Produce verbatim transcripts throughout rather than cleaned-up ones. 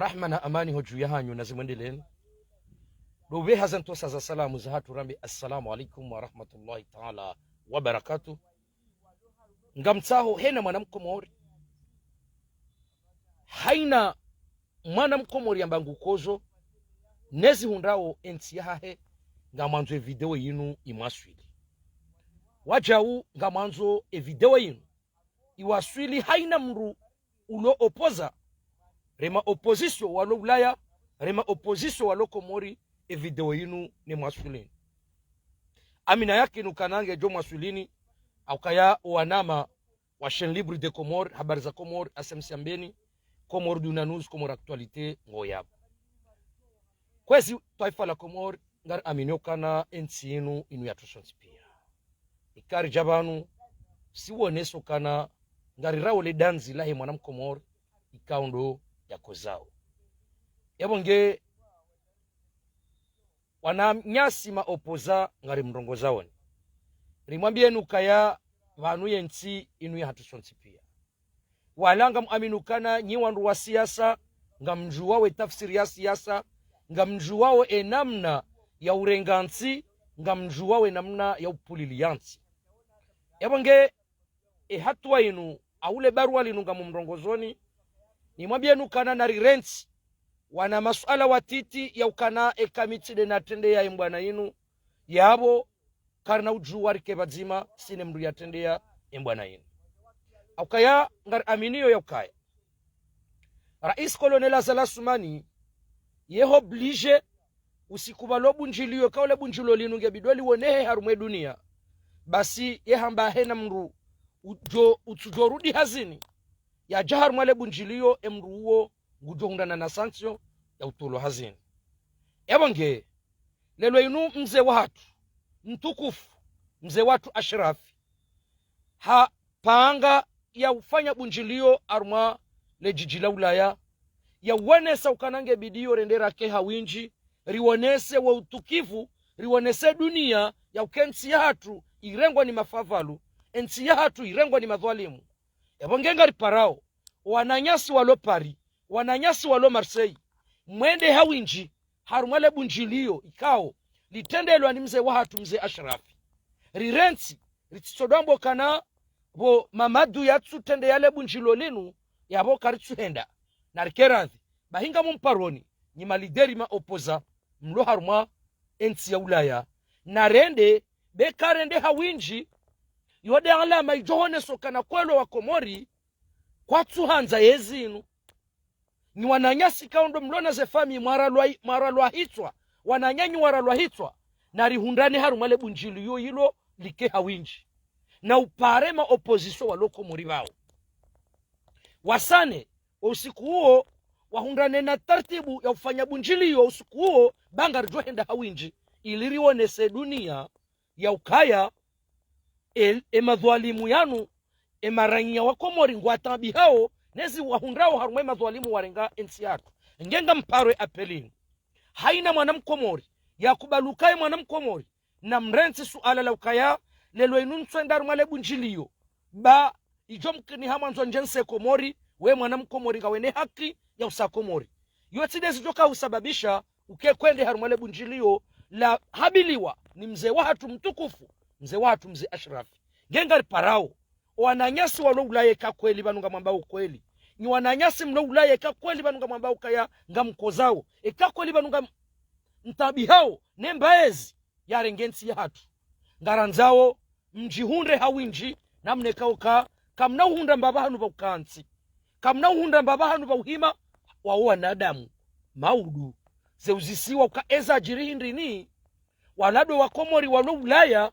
Rahma na amani ho dju yahanyu nazimwendeleni. Ndo upveha ze ntsontsa za salamu zahatru rambe, assalamu alaikum wa rahmatullahi taala wa barakatuh. Ngamtsaho hena mwana Mkomori, haina mwana Mkomori yamba ngukodzo, ne zihundrao entsi yahahe, ngamwandzo e video yinu imwaswili. Wadjau, ngamwandzo e video yinu iwaswili haina mndru ulo opposant, rema opposition walo Ulaya, rema opposition walo Komori, e video yinu ne mwaswilini. Amina yakini ukana ngedjo mwaswilini, haukaya wanama wa Chaîne Libre des Comores, Habari za Comores, S M C Ambeni, Comores Duna News, Comores Actualité, ngo yapvo. Kwezi twaifa la Comores, ngari amini ukana entsi yinu inu yatru sontsi pia. Ikao ridja pvanu, siwoneso ukana ngari rawo le dandzi lahe mwana Mkomori, ikao ndo yakodzao. Yapvo nge wananyasi ma opposant ngari mrongozaoni, rimwambieni ukaya pvanu yentsi inu yahatru sontsi pia. Wala ngamwamini ukana nyi wandru wa siasa, ngamdjuwao e tafsiri ya siasa, ngamdjuwao e namna ya urenga ntsi, ngamdjuwao e namna ya upvuliliya ntsi. Yapvo nge e hatuwa inu, au le barua linu ngamumrongozoni, nimwambieni ukana narirentsi wana masuala watiti ya ukana eka mi tsi nde natrendeya e mbwana yinu, yapvo karina udjuwa rike pvadzima si ne mndru yatrendeya e mbwana yinu. Haukaya ngari aminiyo ya ukaya Rais Colonel Azali Assoumani, yeho obligé, usiku pvalo bundjiliyo, ikao le bundjiliyo linu nge bidi liwonehe harumwa e duniya. Basi yehamba hena mndru udjo, utsudjo rudi hazini, yadja harumwa le bundjiliyo, e mndru uwo ngudjo hundrana na sanction ya utolwa hazini. Yapvo nge, lelo inu mze wahatru mtukufu, mze wahatru Ashrafi, hapanga ya ufanya bundjiliyo harumwa le djidji la Ulaya, ya uwonesa ukana nge bidi yo rende rake ha windji, riwonese wo utukivu, riwonese duniya ya uka entsi yahatru irengwa ni mafavalu, entsi yahatru irengwa ni madhwalimu. Yapvo nge ngariparao, wananyasi walo Paris, wananyasi walo Marseille, mwende ha windji harumwa le bundjiliyo ikao litrendelwa ni mze wahatru mze Ashrafi. Rirentsi, ritsitsodjwamba ukana pvo Mamadu yatsutrendeya le bundjiliyo linu, yapvo karitsuhenda. Narike radhi, bahi ngamumparoni, nyi ma leader ma opposant mlo harumwa entsi ya Ulaya, narende, be karende ha windji, yo nde alama idjo honeso ukana kweli wa Komori kwatsuhandza yezi inu. Nyi wananyasi ikao ndo mlo na ze famille mwaralwa, mwaralwa hitswa, wananyanyu waralwa hitswa, narihundrane harumwa le bundjiliyo ilo like ha windji. Na upare ma opposition walo Komori pvao. Wasane, o usiku uwo, wahundrane na taratibu ya ufanya bundjiliyo usiku uwo, ba ngaridjo henda ha windji, ili riwonese duniya ya ukaya, e, e madhwalimu yanu, e maraiya wa Komori ngwataabihao, nezi wahundrao harumwa e madhwalimu warenga entsi yahatru. Nge ngamparo e appel inu. Haina mwana Mkomori yakubali ukaya mwana Mkomori, namrentsi suala la ukaya lelo inu ntsu enda harumwa le bundjiliyo, ba idjo mkini ha mwandzo ndje ntsi Komori, we mwana Mkomori ngawena haki ya usa Komori. Yo tsi nde zidjo ka usababisha uke kwende harumwa le bundjiliyo la habiliwa ni mze wahatru mtukufu, mze wahatru mze Ashrafi. Nge ngariparao, o wananyasi walo Ulaya eka kweli pvanu ngamwambao ukweli. Nyi wananyasi mlo Ulaya eka kweli pvanu ngamwambao ukaya ngamkodzao, eka kweli pvanu ngamtaabihao ne mbaezi yarenge entsi yahatru, ngarandzao mdjihundre ha windji, namna ikao ka, kamna uhundra mbapvi hanu pva ukantsi, kamna uhundra mbapvi hanu pva uhima, wao wanadamu, maudu, ze uzisiwa uka eza djiri hindrini, wala ndo wa Komori walo Ulaya,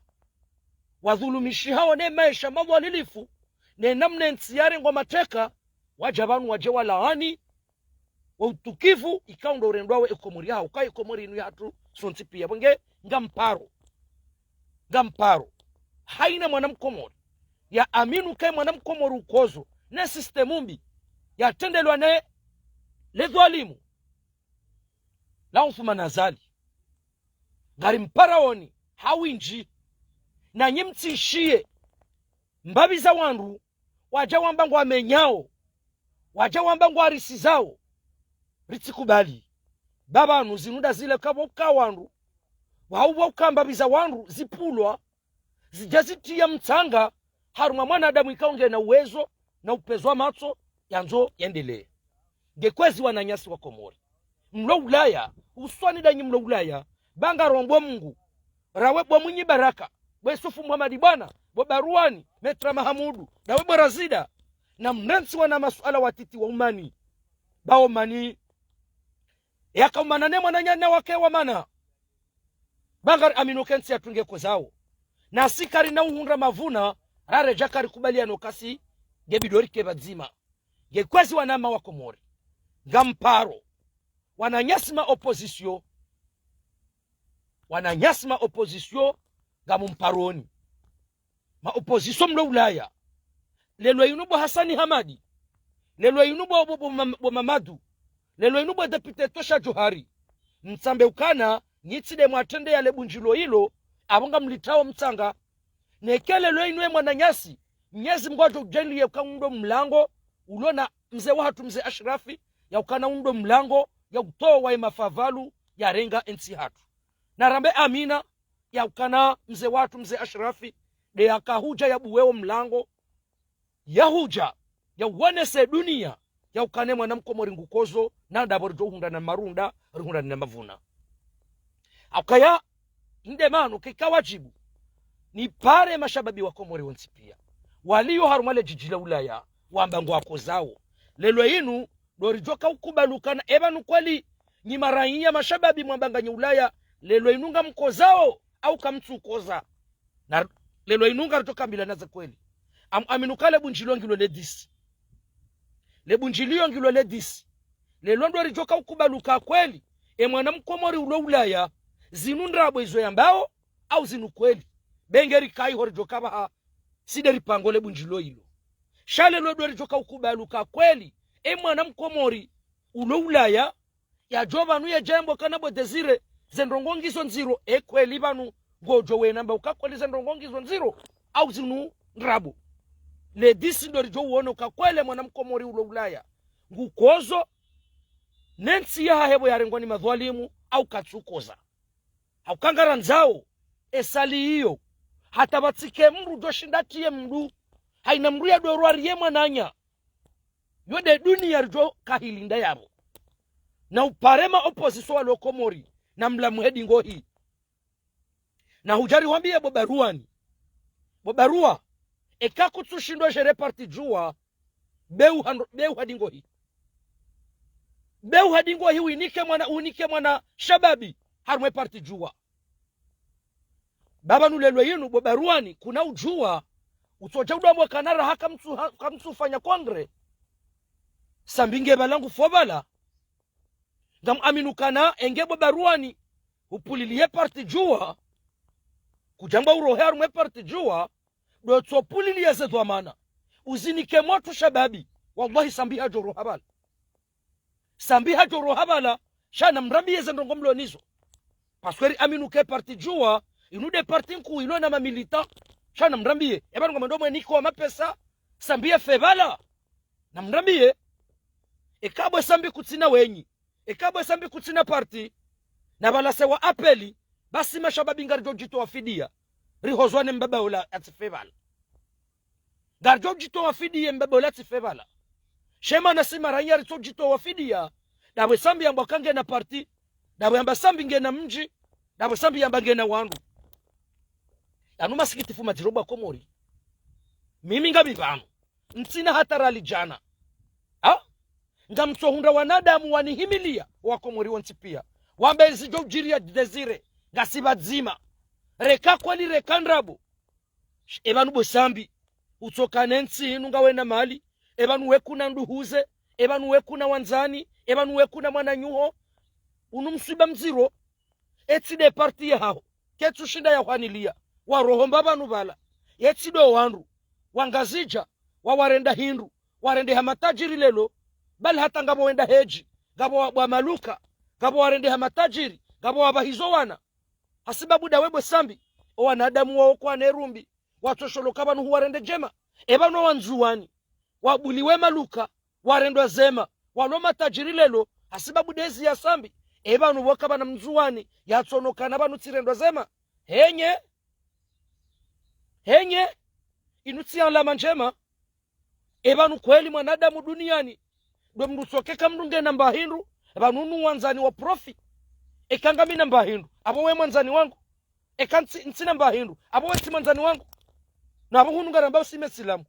wadhulumishihao ne maesha madhwalilifu, ne namna entsi yarengwa mateka, wadja pvanu wadje walaani wo utukivu ikao ndo urendwao e Komori yahatru, ukaya e Komori inu yahatru sontsi pia. Pvo nge ngamparo, ngamparo haina mwana Mkomori yaamini ukaya mwana Mkomori ukodzo ne système mbi yatrendelwa ne le dhwalimu la Othman Azali. Ngarimparaoni ha windji, nanyi mtsishiye mbapvi za wandru wadja wamba ngwamenyao, wadja wamba ngwarisizao. ritsikubali. Ba pvanu zinu nda zile kapvo uka wandru, wahauwa ukamba pviza wandru zipvulwa, zidja zitriya mtsanga harumwa mwanadamu ikao ngena uwezo na upvendza matso yandzo yendelee. Nge kwezi wananyasi wa Komori mlo Ulaya, uswani ndanyi mlo Ulaya, ba ngarombo Mungu, rawe bo Mwinyi Baraka, bo Yusufu Muhamadi Bwana, bo Baruani, Metra Mahamudu, rawe bo Razida, na mnantsi wana masuala watiti wa umani. Ba omani yaka umana ne mwananyana wake wa mana. Ba ngari aminu ke ntsi yatunge kozao. Na si karina uhundra mavuna, raredja karikubaliano kasi, nge bidori ke pvadzima. Nge kwezi wanama wa Komori, ngamparo. Wananyasi ma opposition, wananyasi ma opposition, ngamumparoni. Ma opposition mlo Ulaya. Lelo inu bo Hasani Hamadi. Lelo inu bo, bo, bo, Mam-, bo Mamadu. Lelo inu bo député Tosha Johari. Mtsambe ukana, nyi tsi nde mwatrendeya le bundjilo ilo, apvo ngamlitrao mtsanga. Neke lelo inu e mwananyasi, Mnyezi Mungu adjo udjaanliye uka undo mlango, ulo na mze wahatru mze Ashrafi, ya ukana undo mlango, ya utowa e mafavalu, yarenga entsi hatru. Na rambe amina, ya ukana mze wahatru mze Ashrafi, nde yaka hudja ya buwe o mlango, ya hudja, ya uonese dunia, ya ukana e mwana mkomori ngukozo, na ndapvo ridjo hundra na marunda, rihundra na mavuna. Haukaya, nde mano keka wadjibu, nipare mashababi wa Komori wontsi pia, waliyo harumwa le djidji la Ulaya, wamba ngwakozao. Lelo inu, ndo ridjo ka ukubali ukana, e pvanu kweli, nyi maraiya mashababi mwamba nganyi Ulaya, lelo inu ngamkozao, au kamtsukoza. Na lelo inu ngaridjo kambilana ze kweli. Am-, aminu ka le bundjilo ngilo le dix. Le bundjilio ngilo le dix. Lelo ndo ridjo ka ukubali uka kweli, e mwana mkomori ulo Ulaya, zinu ndrabo izo yambao, au zinu kweli. Be ngeri kayi ho ridjo ka pvaha, si nde ripango le bundjilo ilo. Sha lelo ndo ridjo ka ukubali uka kweli, e mwana mkomori ulo Ulaya, yadjo pvanu yedja yambe ukana bo Désiré, ze ndrongoo ngizo ndziro, e kweli pvanu, ngodjo wena amba uka kweli ze ndrongoo ngizo ndziro, au zinu ndrabo. Le dix ndo ridjo uono uka kweli e mwana mkomori ulo Ulaya, ngukozo, ne ntsi yahahe pvo yarengwa ni madhwalimu, au katsukoza. Hauka ngarandzao, e sali iyo, hata pvatsike mndru djo shinda atriye mndru, haina mndru ya doro ariye mwananya. Yo nde dunia ridjo kahilinda yapvo. Na upare ma opposition walo Komori, na mlamuhe dingohi. Na hudja rihwambiye bo Baruani. Bo Barua, eka kutsushindwa gérer parti Juwa, be uhando-, be uha dingohi. Be uha dingohi winike mwana, unike mwana shababi, harumwe parti Juwa. Ba pvanu lelo inu, bo Baruani, kuna udjuwa, utsodja udwambo kana raha kamtsu ha-, kamtsufanya congrès. Sambi nge pvala ngufo pvala. Ngam aminu kana, enge bo Baruani, upvuliliye parti Juwa, kudjamba urohe harumwe parti Juwa, ndo tso pvuliliye ze dhwamana. Uzinike mwatru shababi, wallahi Sambi hadjo roha pvala. Sambi hadjo roha pvala, sha na mrambiye ze ndrongoo mlo nizo. Parce que ri aminu ke parti Juwa, inu nde parti nkuu ilo na ma militants, sha na mrambiye. E pvanu ngwamwendo mwenike wa mapesa, Sambi yafe pvala. Na mrambiye, eka bo Sambi kutsina wenyi, eka bo Sambi kutsina parti, na pvala sewa apeli, basi mashababi ngaridjo djitowa fidiya. Rihozwa ne mbaba ola atsife pvala. Ngaridjo djitowa fidiya, mbaba ola atsife pvala. Sha mana si maraiya ritso djitowa fidiya, ndapvo Sambi yamba kangena parti, ndapvo yamba Sambi ngena mdji, ndapvo Sambi yamba ngena wandru. Yanu masikitifu madziro bo wa Komori. Mimi ngami pvanu. Ntsina hata rali djana. Ha? Ngamtsohundra wanadamu wanihimiliya, wa Komori wontsi pia. Wambe zidjo udjiriya Désiré, ngasi pvadzima. Reka kweli reka ndrabo. Sh-, e pvanu bo Sambi, utsokane ntsi inu ngawe na mali, e pvanu we kuna nduhuze, e pvanu we kuna wandzani, e pvanu we kuna mwananyuho. Unu mswiba mdziro, etsi nde parti yahaho, ketsushinda yahwaniliya, waroho mba pvanu pvala. Yetsi ndo wandru, wangazidja, wawarenda hindru, warendeha matajiri lelo, bali hata ngapvo wenda hedji, ngapvo wabwa maluka, ngapvo warendeha matajiri, ngapvo wapvahizo wana. Hasibabu ndawe bo Sambi, o wanadamu wao kwane rumbi, watsosholoka pvanu huwarende djema. E pvanu wa Ndzuwani, wabuliwe maluka, warendwa zema, walo matajiri lelo, hasibabu ndezi ya Sambi. Epvanu pvoka pvwana Mndzuwani yatsonokana pvanu tsi rendwa zema. Henye. Henye. Inu tsi alama ndjema. Epvanu kweli mwanadamu duniyani, ndo mndru tsoka eka mndru ngena mba hindru, epvanu unu wandzani wa profi. Eka ngami na mba hindru, apvo we mwandzani wangu. Eka ntsi, ntsina mba hindru, apvo we tsi mwandzani wangu. Na apvo hunu ngaramba usi Mesilamu.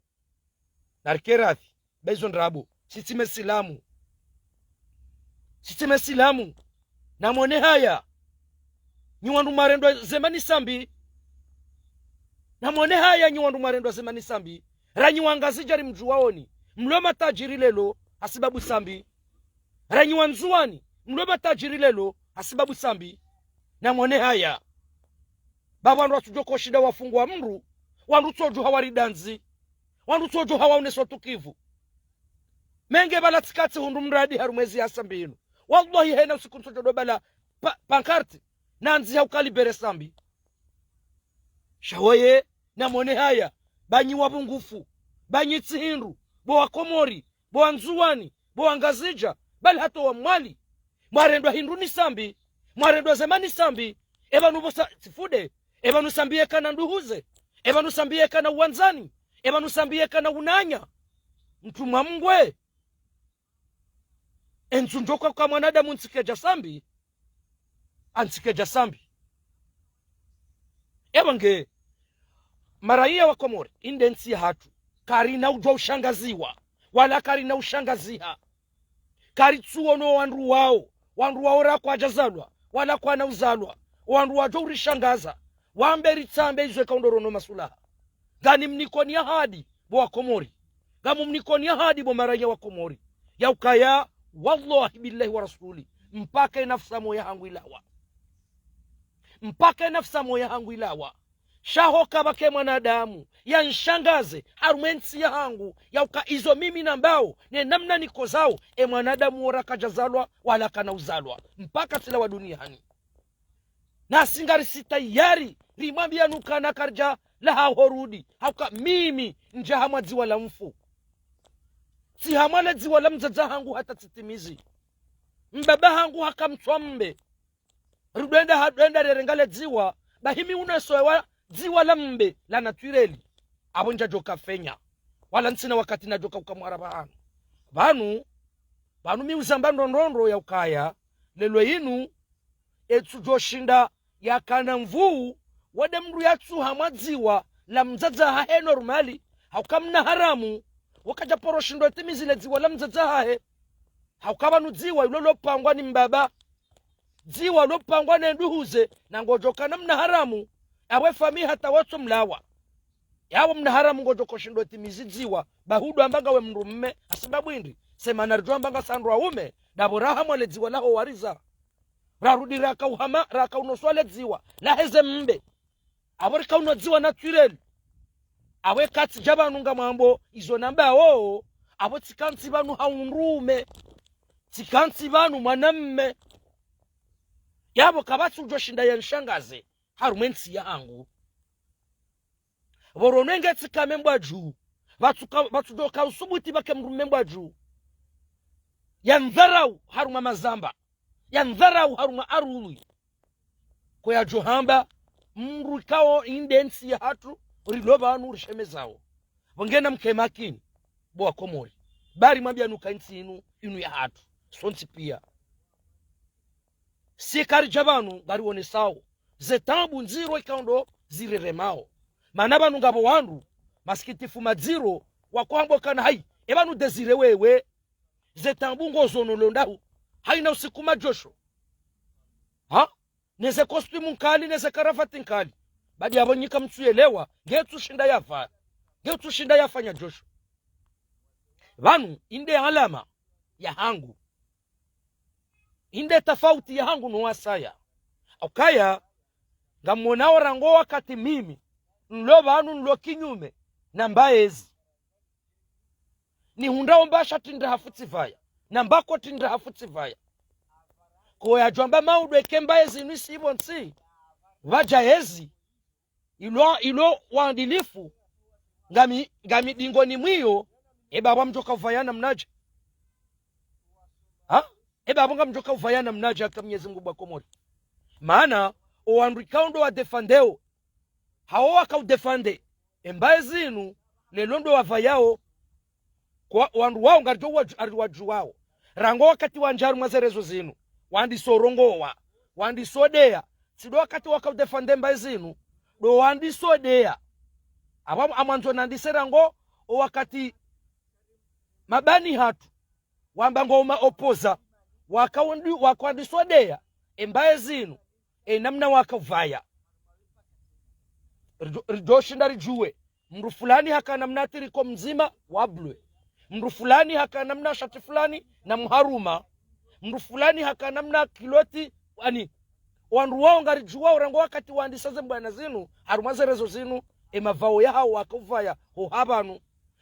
Narike radhi, ba izo ndrabo, si tsi Mesilamu. Si tsi Mesilamu. Namwone haya. Nyi wandru mwarendwa zema ni Sambi. Namwone haya nyi wandru mwarendwa zema ni Sambi. Ranyi wangazidja ri mdjuwaoni. Mlo matajiri lelo, hasibabu Sambi. Ranyi wandzuwani, mlo matajiri lelo, hasibabu Sambi. Namwone haya. Ba wandru watsudjo koshinda wafungwa mndru, wandru tsodjo hawaridandzi. Wandru tsodjo hawaonesa utukivu. Menge pvala tsikatsi hundru mradi harumwa ezi ya Sambi inu. Wallahi hena usiku ntsodjo ndo pvala pa, pankarti. Nandzi hauka libéré Sambi. Sha woye, namwone haya, ba nyi wapvungufu, ba nyi tsi hindru, bo wa Komori, bo wa Ndzuwani, bo wa Ngazidja, bali hata wa Mwali. Mwarendwa hindru ni Sambi, mwarendwa zema ni Sambi, epvanu pvo sa, tsifude, epvanu Sambi yeka na nduhuze, epvanu Sambi yeka na uwandzani, epvanu Sambi yeka na unanya. Mtrumwa mngwe. Entsu ndjoka kwa mwanadamu ntsike dja Sambi, antsike dja Sambi. Epvo nge, maraiya wa Komori, inde ntsi ya hatru, karina udjuwa ushangaziwa, wala karina ushangaziha. Karitsuono wandru wao, wandru wao rakwadja zalwa, wala kwana uzalwa, wandru wadjo urishangaza, wambe ritsambe izo eka undro rono masulaha. Ngani mnikoni ahadi, bo wa Komori. Ngamu mnikoni ahadi, bo maraiya wa Komori. Ya ukaya, wallahi billahi wa rasuli. Mpaka enafsi ya moyo hangu ilawa. Mpaka enafsi ya moyo hangu ilawa. Sha hoka pvwake mwanadamu, ya nshangaze, harumwa entsi ya hangu, ya uka izo mimi nambao, ne namna nikozao, e mwanadamu wo rakadja zalwa, wala kana uzalwa. Mpaka tsilawa duniyani. Nasi ngarisi tayari, rimwambiya nukana karidja laha horudi, hauka mimi ndja hamwa dziwa la mfu. Tsi hamwa le dziwa la mdzadze hangu hata tsitimizi. Mbaba hangu haka mtswa mbe. Rudwenda hadwenda rerenga le dziwa, ba himi unesowa dziwa la mbe la natureli. Apvo ndjadjoka fenya. Wala ntsina wakati nadjoka uka mwara pvanu. Pvanu, pvanu mi uzamba ndrondrondro ya ukaya, lelo inu, etsudjoshinda yakana mvuu, wade mndru yatsuha mwa dziwa la mdzadze hahe normali, hauka mna haramu, wakadja poro shindo etimizi le dziwa la mdzadze hahe. Hauka pvanu dziwa ilo lopangwa ni mbaba. Dziwa lopangwa ne nduhuze, na ngodjoka na mna haramu, apvo efamiyi hata watso mlawa. Yapvo mna haramu ngodjoko shindo etimizi dziwa, ba hudwamba ngawe mndru mme, hasibabu indri, sema naridjwamba ngasi wandru waume, dapvo raha mwa le dziwa laho wariza. Rarudi raka uhama, raka unoswa le dziwa, laheze mbe. Apvo rika uno dziwa naturel. Apvo ekatsi dja pvanu ngamwambo, izo nambao, apvo tsikantsi pvanu ha undrume. Tsikantsi pvanu mwanamme. Yapvo kapvatsi udjoshinda ya nshangaze, harumwa entsi ya hangu. Pvo ronenge tsikame mbwa dju. Pvatsuka, pvatsudjoka usubuti pvwake mndru mme mbwa dju. Ya ndharau harumwa mazamba. Ya ndharau harumwa arulwi. Ko yadjo hamba, mndru ikao inde ntsi ya hatru, rilo pvanu rishemezao. Pvo ngena mke makini, bo wa Komori. Bari mwambiya nuka ntsi inu, inu ya hatru. Sontsi piya. Si karidja pvanu, ngarionesao. Ze taabu ndziro ikao ndo zireremao. Mana pvanu ngapvo wandru, masikitifu madziro, wakohambwa kana hayi, epvanu Désiré wewe. Ze taabu ngozono londahu. Hayina usiku madjosho. Ha? Neze costume nkali, neze karavati nkali. Badi yapvo nyika mtsuyelewa, ngetsushinda yafa. Ngetsushinda yafanya djosho. Pvanu, inde alama ya hangu. Inde tafauti ya hangu no wasaya. Ukaya, ngamwonao rangu wakati mimi, nlo pvanu nlo kinyume, namba ezi. Nihundrao mba shati ndraha futsi pvaya. Namba koti ndraha futsi pvaya. Ko yadjwamba maudwe ke mba ezi nwi sipvo ntsi. Pvadja ezi. Ilo, ilo waadilifu. Ngami, ngami dingoni mwiyo. Eba pvwa mdjoka pvaya namnadje. Ha? Eba apvo ngamdjoka upvaya namnadje haki ya Mnyezi Mngu bo wa Komori? Mana owandru ikao ndo wadefandeo, hao waka udefande embaye zinu, lelo ndo wapvayao. Kwa wandru wao ngaridjo wadju-, ari wadjuwao. Rangu wakati wandja harumwa zerezo zinu, wandiso rongowa, wandiso deya. Tsi ndo wakati waka udefande embaye zinu, ndo wandiso deya. Apvo amwandzo nandise rangu owakati mabani hatru wamba ngo uma opoza, waka undi-, waka wandiso deya embaye zinu, enamna waka upvaya. Ridjo-, ridjoshinda ridjuwe. Mndru fulani haka namna tiriko mdzima wa bleu. Mndru fulani haka namna shati fulani na mharuma. Mndru fulani haka namna kiloti, ani, wandru wao ngaridjuwao rangu wakati wandisa zembwana zinu, harumwa zerezo zinu, emapvao yahao waka upvaya ho hapvanu.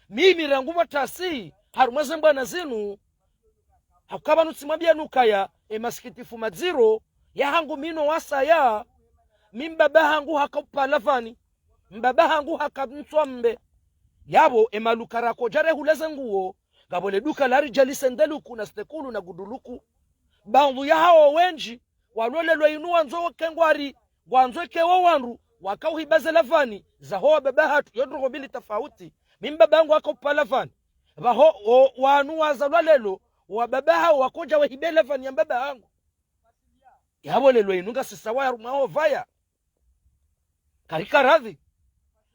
Mimi rangu pvo tasi, harumwa zembwana zinu, hauka pvanu tsimwambia nukaya, emasikitifu madziro yahangu mi no wasaya, mi mbaba hangu haka upvala pvani, mbaba hangu haka mtswa mbe. Yapvo emalukara kodja rehule ze nguo, ngapvo le duka laridja lise ndeluku na stekulu na guduluku. Baadhwi yahao wendji, walo lelo inu wandzo weke ngwari, wandzo weke wo wandru, waka uhiba ze lavani zaho wababa hatru, yo ndrongoo mbili tafauti. Mi mbaba hangu haka upvala pvani. Pvaho, o, wanu wazalwa lelo, wababa hao wakodja wehibe lavani ya mbaba hangu. Yapvo lelo inu ngasi sawa harumwa ho pvaya. Karika radhi.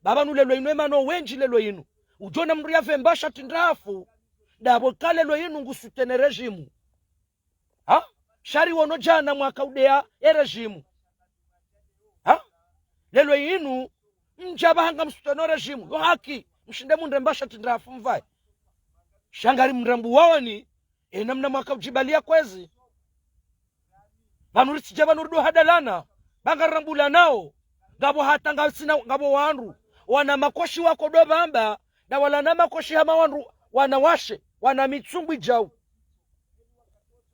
Ba pvanu lelo inu emana wendji lelo inu, udjona mndru yapvemba shati ndrafu, ndapvo ka lelo inu ngu soutenir régime. Ha? Sha ri wono djana mwaka udeya e régime. Ha? Lelo inu mdja pvaha ngamsoutenir régime. Yo haki, mshinde mundremba shati ndrafu mpvaye. Sha ngari mndrambuwaoni, enamna mwaka udjibaliya kwezi. Pvanu ritsidja pvanu rido hadalana, ba ngarirambulanao. Ngapvo hata ngasina, ngapvo wandru wana makoshi wako do pvamba, na wala na makoshi hama wandru wanawashe, wana mitsumbwi djau.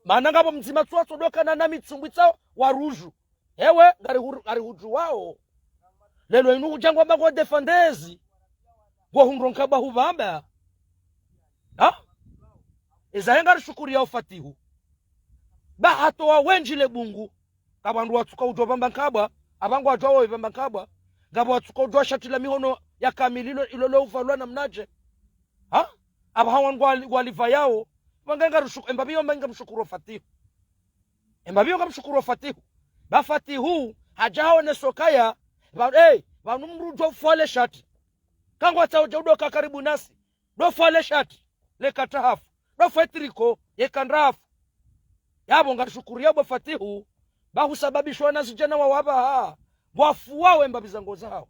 Mana ngapvo mdzima tsuwa tsodoka na, na mitsumbwi tsao wa rudju. Ewe, ngari huru-, ngari hudjuwao. Lelo inu hudja ngwamba ngo défendeurs, ngo hundro nkabwa hupvamba. Ha? Eza he ngarishukuriya o Fatihu. Ba hatowa wendji le bungu. Ngapvo wandru watsuka udjuwa pvamba nkabwa, apvangu wadjuwa wawe pvamba nkabwa. Ngapvo watsuka udjuwa shati la mihono ya kamili ilo, ilo lo upvalwa namnadje. Ha? Apvaha wandru wali-, walipvayao. Pvanga ngarishuku-, embapvi yo mba ngamshukuru o Fatihu. Embapvi yo ngamshukuru o Fatihu. Ba Fatihu, hadja haoneso kaya, pva-, eh, pvanu mndru udjo ufua le shati. Kangwatsaho udja udoka karibu nasi, do fua le shati, le katahafu, do fua e tricot, ye kandrafu. Yapvo ngarishukuriya bo Fatihu, ba husababishwa na zidjana wa wapvaha, ngwafuwao embapvi za ngozi zahao.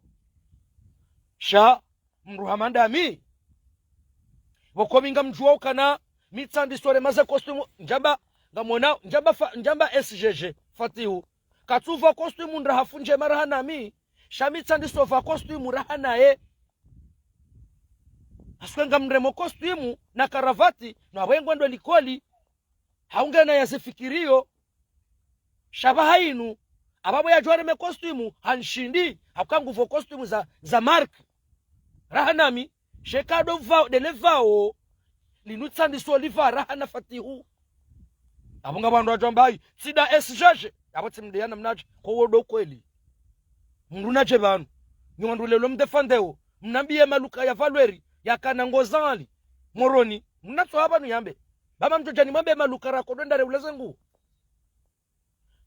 Sha, mndru hama ndami, pvoko mi ngamdjuwa ukana, mi tsandiso rema ze costume, ndjamba, ngamwona, ndjamba fa-, ndjamba S G G, Fatihu. Katsupva costume ndrahafu ndjema raha nami, sha mi tsandiso pva costume raha naye. Aswe ngamremo costume na karavati, no apvo ye ngwendo likoli, haungena ya zifikiriyo. Sha pvaha inu, apvapvo yadjuwa reme costume, hanshindi, hauka ngupvo costume za, za marque. Raha nami, sha eka do pvao, ndele pvao, linu tsandiso lipva raha na Fatihu. Apvo ngapvo wandru wadjo amba ayi, tsi nda S G G, apvo tsi mdeya namnadje, ko wo ndo kweli. Mndru nadje pvanu, nyi wandru lelo mdéfendeo, mnambiye maluka ya valeur, yakana ngozi ali, Moroni, mnatso hapvanu yambe. Ba ma mdjodja nimwambe maluka rako do ndare ule ze nguo.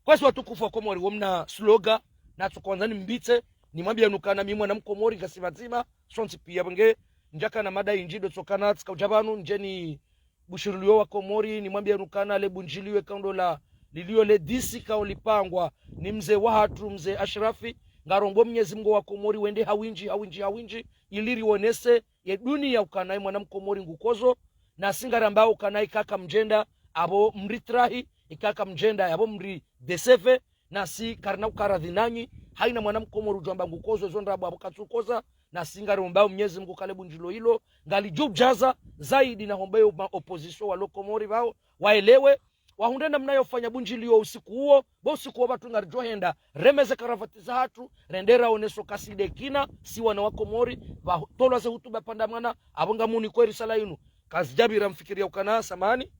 Kwezi watukufu wa Komori, wo mna slogan, natsuka wandza nimbitse, nimwambiye nukana mi mwana Mkomori ngasi pvadzima, sontsi piya pvenge, ndjakana mada indji ndo tsokana tsika udja pvanu, ndjeni bushiriliyo wa Komori, nimwambiye nukana le bundjiliyo kaundo la, liliyo le disi kao lipangwa, ni mze wahatru, mze Ashrafi, ngarombo Mnyezi Mngu wa Komori wende ha windji, ha windji, ha windji, ili rionese, ye duniya ukana ye mwana Mkomori ngukozo, nasi ngarambao ukana ikaka mdjenda, apvo mritrahi, ikaka mdjenda, apvo mri décever, nasi karina ukaradhi nanyi, haina mwana Mkomori udjo amba ngukozo, ezo ndrabo apvo katsukoza, nasi ngarombao Mnyezi Mngu kale bundjilo ilo, ngalidjo udjaza, zaidi na hombe yo ma opposition walo Komori pvao, waelewe, wahundre namna yo ufanya bundjiliyo usiku uwo, bo usiku wo pvatsu ngaridjo henda, reme ze karavati zahatru, rende raoneso kasi nde kina, si wana wa Komori, pvatolwa ze hutuba pvanda mwana, apvo ngamuni kwe risala inu. Kazidjapvira mfikiriya ukana, samahani.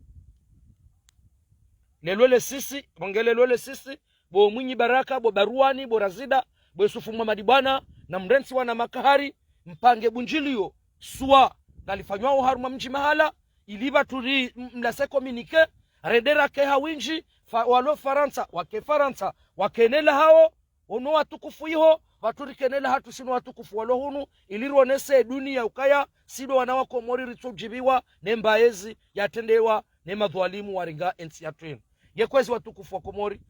Lelo le sisi, bonge lelo le sisi, bo Mwinyi Baraka, bo Baruani, bo Razida, bo Yusufu Muhamadi Bwana, na mrentsi wana makahari, mpange bundjiliyo, swa, ngalifanywao harumwa mdji mahala, ili pvatsu ri m-, mlase communiqué, rende rake ha windji, fa-, walo Farantsa, wake Farantsa, wakenela hawo, ono watukufu iho, pvatsu rikenela hatru sinu watukufu walo hunu, ili rionese dunia ukaya, sindo wana wa Komori ritsudjiviwa, ne mbaezi yatrendewa, ne madhwalimu warenga entsi yatru inu. Ye kwezi watukufu wa Komori,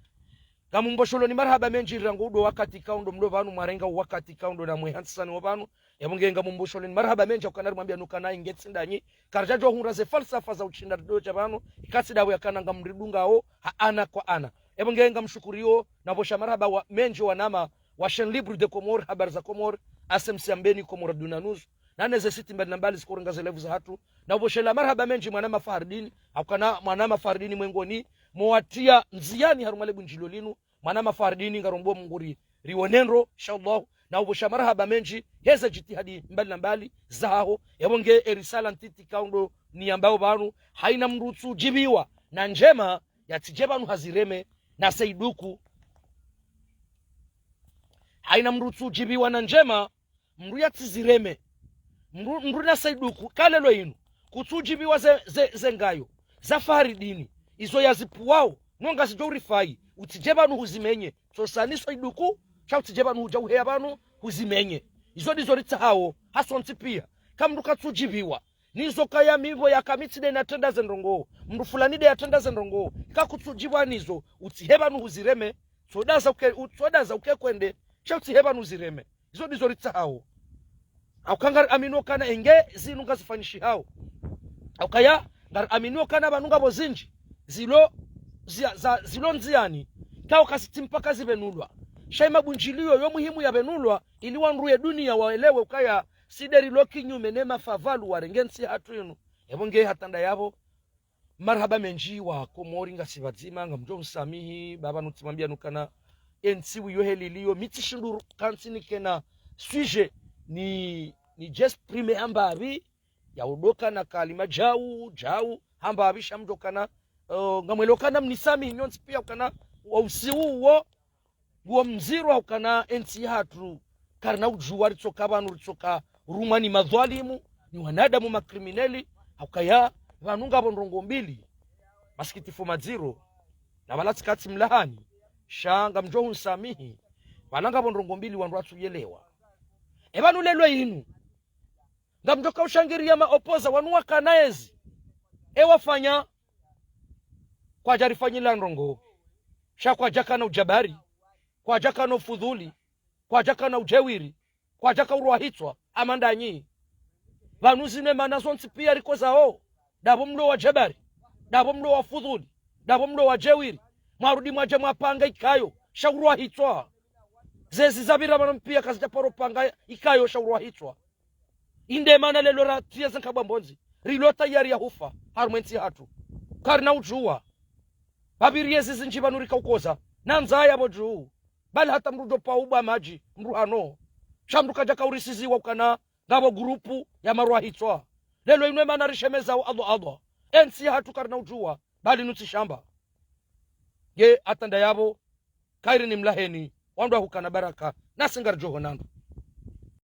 ngamumbosholoni marahaba mendji rangu udo wakati kaundo mlo pvanu mwarenga wakati kaundo na mwe hantsisani wo pvanu. Yapvo nge ngamumbosholoni marahaba mendji ukana rimwambia nukana inge tsi ndanyi. Karidjadjo hundra ze falsafa za utshinda rido dja pvanu. Ikatsi ndapvo yakana ngamridungao ha ana kwa ana. Yapvo nge ngamshukuriyo na pvosha marahaba wa mendji wanama wa Chaîne Libre de Comores, Habari za Comores, S M C Ambeni, Comores Dunanuzu. Nane ze siti mbali na mbali zikorenga ze live za hatru. Na upvoshela marahaba mendji mwanama Fahardini, haukana mwanama Fahardini mwengoni, mwatia ndziani harumwa le bundjilo linu, mwanama Fahardini ngarombo Mungu ri, riwone ndro, inshallah. Na upvosha marahaba mendji, heze jitihadi mbali na mbali, zahaho, yapvo nge erisala ntiti kaundo niyambao pvanu, haina mndru utsudjiviwa na ndjema, yatsidje pvanu hazireme, na seiduku. Haina mndru utsudjiviwa na ndjema, mndru yatsizireme. Mndru, mndru na seiduku, kalelo inu. Kutsudjiviwa ze, ze, ze ngayo. Za Fahardini. Izo yazipvuwao. No ngazidjo urifai. Utsidje pvanu huzimenye. Tso sani seiduku. Sha utsidje pvanu hudja uheya pvanu huzimenye. Izo ndizo ritsahao. Hasontsi pia. Ka mndru katsudjiviwa. Nizo kaya mi pvo yaka mi tsi nde natrenda ze ndrongoo. Mndru fulani nde yatrenda ze ndrongoo. Ka kutsudjiviwa nizo. Utsihe pvanu huzireme. Tsodaza uke, u-, tsodaza uke kwende. Sha utsihe pvanu huzireme. Izo ndizo ritsahao. Hauka ngari aminio kana enge zinu ngazifanyishihao. Haukaya, ngari aminio kana pvanu ngapvo zindji. Zilo, zia, za, zilo ndziani. Kao kazitsi mpaka zipvenulwa. Sha ye mabundjiliyo yo muhimu yapvenulwa, ili wandru ye dunia waelewe ukaya, si nde rilo kinyume ne mafavalu warenge ntsi hatru inu. Yapvo nge hata ndayapvo, marahaba mendji wa Komori ngasi pvadzima, ngamdjo unsamihi, ba pvanu tsimwambia nukana, entsi wiyo heli iliyo, mi tsishindru kantsi nikena sujet, ni, nidje exprimer hamba apvi, ya udoka na kalima djau, djau, hamba apvi sha mdokana, eh, ngamwelo kana mnisamihi nyontsi pia ukana, wa usiu uwo, nguwo mdziro haukana entsi yahatru, karina udjuwa ritsoka pvanu ritsoka rumwa ni madhwalimu, ni wanadamu makrimineli, haukaya pvanu ngapvo ndrongoo mbili, masikitifu madziro, na pvala tsikatsi mlahani, sha ngamdjo hunsamihi, pvala ngapvo ndrongoo mbili wandru watsuyelewa. E pvanu lelo inu, ngamdjoka ushangiriya maopoza wanu wakana ezi. E wafanya, kwadjarifanyila ndrongoo. Sha kwadjakana ujabari, kwadjakana ufudhuli, kwadjakana ujewiri, kwadjaka urwa hitswa, ama ndanyi. Pvanu zinu emana zontsi pia riko zao. Ndapvo mlo wa jabari, ndapvo mlo wa fudhuli, ndapvo mlo wa jewiri. Mwarudi mwadja mwapanga ikayo, sha urwa hitswa. Zezi zapvira pvanu pia kazidja paro panga ikayo sha urwa hitswa. Inde mana lelo ratriya ze nkabwa mbondzi. Rilo tayari ya hufa. Harumwa entsi hatru. Karina udjuwa. Pvapviri yezi zindji pvanu rika ukoza. Na ndzaya pvo dju. Bali hata mndru djo pva ubwa madji. Mndru hano. Sha mndru kadjaka urisiziwa ukana. Ngapvo grupu ya marwa hitswa. Lelo inu emana rishemezao Allah Allah. Entsi hatru karina udjuwa. Bali nutsi shamba. Ye hata ndayapvo. Kairi ni mlaheni. Wandru wahukana baraka. Nasi ngaridjo honana.